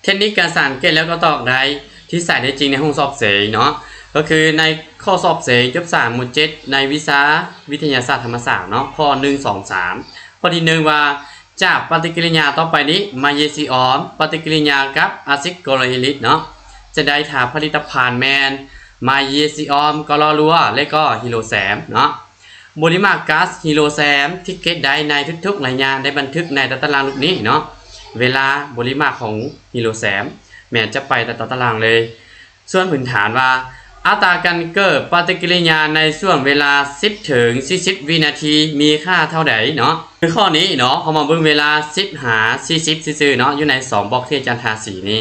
ເທັກນິກການສັງເກດແລ້ວກໍຕອກໄດ້ ທີ່ໃຊ້ໄດ້ຈິງໃນຫ້ອງສອບເສັງເນາະ ກໍຄືໃນຂໍ້ສອບເສັງຈົບສາມ ໝວດເຈັດ ໃນວິຊາວິທະຍາສາດທຳມະຊາດເນາະ ຂໍ້ໜຶ່ງ ສອງ ສາມ ຂໍ້ທີໜຶ່ງວ່າ ຈາກປະຕິກິລິຍາຕໍ່ໄປນີ້ ມາເຢຊີອອມປະຕິກິລິຍາກັບອາຊິດໂຄໂຣຮຽລິກເນາະ ຈະໄດ້ຖ້າຜະລິດຕະພັນແມ່ນມາເຢຊີອອມ ກລ ລົວ ແລະກໍຮີໂຣແຊມເນາະ. ບໍລິມາກກາສຮີໂຣແຊມທີ່ເກັບໄດ້ໃນທຸກໆໄລຍະໄດ້ບັນທຶກໃນຕາຕະລາງຮູບນີ້ເນາະ. ເວລາບໍລິມາກຂອງຮີໂຣແຊມແມ່ນຈະໄປຕາຕະລາງເລີຍ. ສ່ວນພື້ນຖານວ່າ ອັດຕາການເກີດປະຕິກິລິຍາໃນຊ່ວງເວລາສິບເຖິງສີ່ສິບວິນາທີມີຄ່າເທົ່າໃດເນາະ? ຄືຂໍ້ນີ້ເນາະ ເຮົາມາເບິ່ງເວລາສິບຫາສີ່ສິບຊື່ໆເນາະ ຢູ່ໃນສອງບລັອກທີ່ອາຈານທາສີນີ້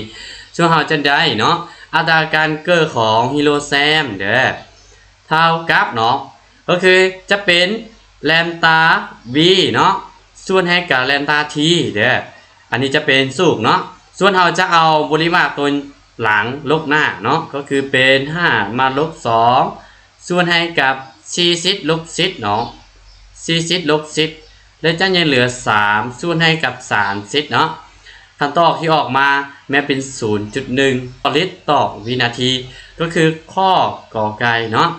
ສ່ວນເຮົາຈະໄດ້ເນາະ ອັດຕາການເກີດຂອງຮີໂຣແຊມເດີ ເທົ່າກັບເນາະ ກໍຄືຈະເປັນແລມຕາ V ເນາະ ສ່ວນໃຫ້ກັບແລມຕາ T ເດີ. ອັນນີ້ຈະເປັນສູດເນາະ. ສ່ວນເຮົາຈະເອົາບໍລິມາກຕົວຫຼັງລົບໜ້າເນາະ ກໍຄືເປັນຫ້າມາລົບສອງ ສ່ວນໃຫ້ກັບສີ່ສິບລົບສິບເນາະ ສີ່ສິບລົບສິບ ແລະຈະຍັງເຫຼືອສາມ ສ່ວນໃຫ້ກັບສາມສິບເນາະ. ຄຳຕອບທີ່ອອກມາແມ່ນເປັນສູນຈຸດໜຶ່ງຕາລິດຕໍ່ວິນາທີ ກໍຄືຂໍ້ ກ ໄກ່ເນາະ.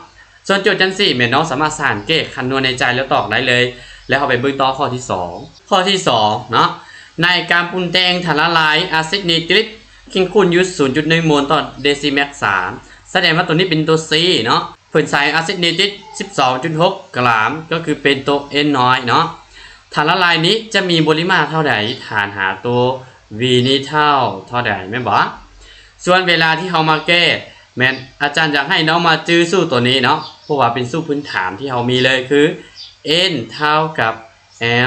ສ່ວນໂຈດຈັ່ງຊີ້ແມ່ນນ້ອງສາມາດສັງເກດຄຳນວນໃນໃຈແລ້ວຕອບໄດ້ເລີຍ. ແລ້ວເຮົາໄປເບິ່ງຕໍ່ຂໍ້ທີສອງ. ຂໍ້ທີສອງເນາະ ໃນການປຸງແຕ່ງທາດລະລາຍອາຊິດນີຕຣິກ ເຂັ້ມຂຸ້ນຢູ່ສູນຈຸດໜຶ່ງໂມນຕໍ່ເດຊີແມັກສາມ ສະແດງວ່າຕົວນີ້ເປັນຕົວ C ເນາະ. ເພິ່ນໃຊ້ອາຊິດນີຕຣິກສິບສອງຈຸດຫົກກຣາມ ກໍຄືເປັນຕົວ N ນ້ອຍເນາະ. ທາດລະລາຍນີ້ຈະມີບໍລິມາກເທົ່າໃດ? ຖານຫາຕົວ V ນີ້ເທົ່າເທົ່າໃດແມ່ນບໍ່? ສ່ວນເວລາທີ່ເຮົາມາແກ້ ແມ່ນອາຈານຢາກໃຫ້ນ້ອງມາຈື່ສູດຕົວນີ້ເນາະ ເພາະວ່າເປັນສູດພື້ນຖານທີ່ເຮົາມີເລີຍ ຄື N ເທົ່າກັບ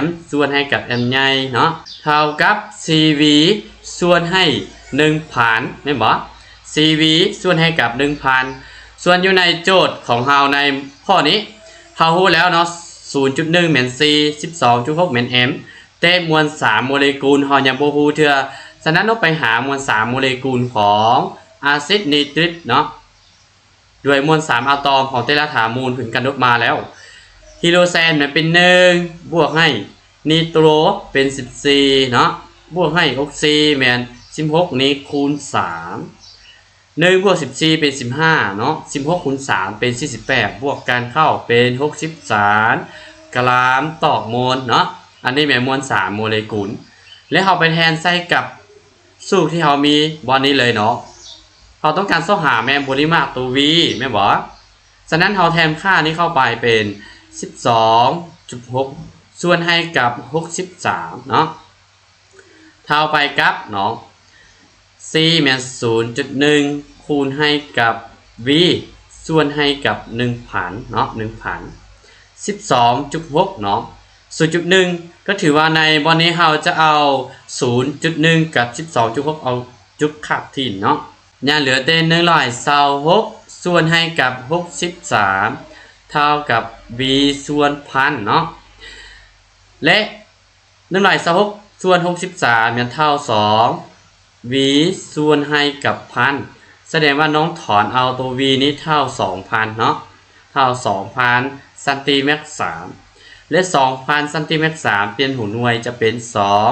M ສ່ວນໃຫ້ກັບ M ໃຫຍ່ເນາະ ເທົ່າກັບ C V ສ່ວນໃຫ້ໜຶ່ງພັນແມ່ນບໍ່? C V ສ່ວນໃຫ້ກັບໜຶ່ງພັນ. ສ່ວນຢູ່ໃນໂຈດຂອງເຮົາໃນຂໍ້ນີ້ ເຮົາຮູ້ແລ້ວເນາະ ສູນຈຸດໜຶ່ງແມ່ນ C ສິບສອງຈຸດຫົກແມ່ນ M ແຕ່ມວນສາມໂມເລກຸນເຮົາຍັງບໍ່ຮູ້ເທື່ອ. ສະນັ້ນເຮົາໄປຫາມວນສາມໂມເລກຸນຂອງອາຊິດນີຕຣິກເນາະ ດ້ວຍມວນສາມອາຕອມຂອງແຕ່ລະຖານມູນເພິ່ນກຳນົດມາແລ້ວ. ຮີໂຣແຊມແມ່ນເປັນໜຶ່ງ ບວກໃຫ້ນີໂຕຣເປັນສິບສີ່ເນາະ ບວກໃຫ້ອົກຊີແມ່ນສິບຫົກນີ້ຄູນສາມ ໜຶ່ງບວກສິບສີ່ເປັນສິບຫ້າເນາະ ສິບຫົກຄູນສາມເປັນສີ່ສິບແປດ ບວກກັນເຂົ້າເປັນຫົກສິບສາມກຣາມຕໍ່ໂມນເນາະ. ອັນນີ້ແມ່ນມວນສາມໂມເລກຸນ ແລະເຮົາໄປແທນໃສ່ກັບ ສູດທີ່ເຮົາມີບ່ອນນີ້ເລີຍເນາະ ເຮົາຕ້ອງການຊອກຫາແມ່ນບໍລິມາກຕົວ V ແມ່ນບໍ່? ສະນັ້ນເຮົາແທນຄ່ານີ້ເຂົ້າໄປເປັນສິບສອງຈຸດຫົກ ສ່ວນໃຫ້ກັບຫົກສິບສາມເນາະ ເທົ່າໄປກັບເນາະ C ແມ່ນສູນຈຸດໜຶ່ງ ຄູນໃຫ້ກັບ V ສ່ວນໃຫ້ກັບໜຶ່ງພັນເນາະ ໜຶ່ງພັນ ສິບສອງຈຸດຫົກເນາະ ສູນຈຸດໜຶ່ງ ກໍຖືວ່າໃນບ່ອນນີ້ເຮົາຈະເອົາສູນຈຸດໜຶ່ງກັບສິບສອງຈຸດຫົກ ເອົາຈຸດຂາດຖິ້ມເນາະ ຍັງເຫຼືອແຕ່ໜຶ່ງຮ້ອຍຊາວຫົກ ສ່ວນໃຫ້ກັບຫົກສິບສາມ ເທົ່າກັບ V ສ່ວນພັນເນາະ ແລະ ໜຶ່ງຮ້ອຍຊາວຫົກ ສ່ວນຫົກສິບສາມແມ່ນເທົ່າສອງ V ສ່ວນໃຫ້ກັບພັນ ສະແດງວ່ານ້ອງຖອນເອົາຕົວ V ນີ້ເທົ່າສອງພັນເນາະ ເທົ່າສອງພັນຊັນຕີແມັກສາມ ແລະ ສອງພັນຊັນຕີແມັກສາມ ປ່ຽນຫົວໜ່ວຍຈະເປັນສອງ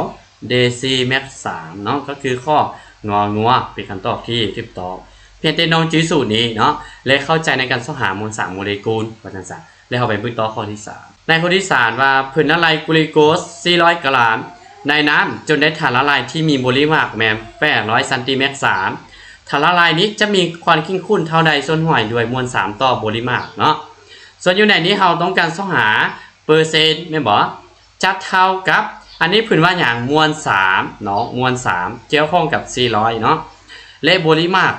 ເດຊີແມັກສາມເນາະ ກໍຄືຂໍ້ ງ ງົວ ເປັນຄຳຕອບທີ່ຖືກຕ້ອງ. ພຽງແຕ່ນ້ອງຈື່ສູດນີ້ເນາະ ແລະ ເຂົ້າໃຈໃນການຊອກຫາມວນສາມໂມເລກຸນ ວ່າຊັ້ນຊະ. ແລ້ວເຮົາໄປເບິ່ງຕໍ່ຂໍ້ທີສາມ. ໃນຂໍ້ທີສາມວ່າ ເພິ່ນລະລາຍກລູໂຄສສີ່ຮ້ອຍກຣາມໃນນ້ຳ ຈົນໄດ້ທາດລະລາຍທີ່ມີບໍລິມາກແມ່ນແປດຮ້ອຍຊັນຕີແມັກສາມ ທາດລະລາຍນີ້ຈະມີຄວາມເຂັ້ມຂຸ້ນເທົ່າໃດສ່ວນຮ້ອຍດ້ວຍມວນສາມຕໍ່ບໍລິມາກເນາະ. ສ່ວນຢູ່ໃນນີ້ເຮົາຕ້ອງການຊອກຫາເປີເຊັນແມ່ນບໍ່? ຈະເທົ່າກັບ ອັນນີ້ເພິ່ນວ່າຫຍັງ? ມວນສາມເນາະ ມວນສາມກ່ຽວຂ້ອງກັບສີ່ຮ້ອຍເນາະ ແລະ ບໍລິມາກ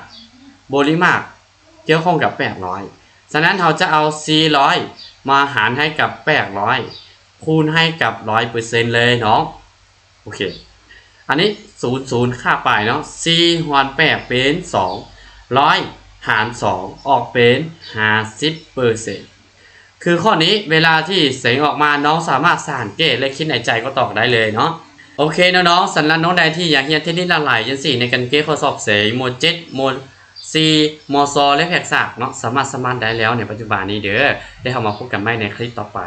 ບໍລິມາກ ກ່ຽວຂ້ອງກັບແປດຮ້ອຍ ສະນັ້ນເຮົາຈະເອົາສີ່ຮ້ອຍມາຫານໃຫ້ກັບແປດຮ້ອຍ ຄູນໃຫ້ກັບຮ້ອຍເປີເຊັນເລີຍເນາະ. ໂອເຄ ອັນນີ້ສູນ ສູນຄ່າໄປເນາະ ສີ່ຫານແປດເປັນສອງ ຮ້ອຍຫານສອງອອກເປັນຫ້າສິບເປີເຊັນ. ຄືຂໍ້ນີ້ເວລາທີ່ເສັງອອກມາ ນ້ອງສາມາດສັງເກດ ແລະ ຄິດໃນໃຈກໍຕອບໄດ້ເລີຍເນາະ. ໂອເຄເນາະນ້ອງ ສຳລັບນ້ອງໃດທີ່ຢາກຮຽນເທັກນິກຫຼາກຫຼາຍຈັ່ງຊີ້ ໃນການແກ້ຂໍ້ສອບເສັງ ໝວດເຈັດ ໝວດສີ່ ມສ ແລະ ແພກສາກເນາະ ສາມາດສະໝັກໄດ້ແລ້ວໃນປັດຈຸບັນນີ້ເດີ. ແລ້ວເຮົາມາພົບກັນໃໝ່ໃນຄລິບຕໍ່ໄປ.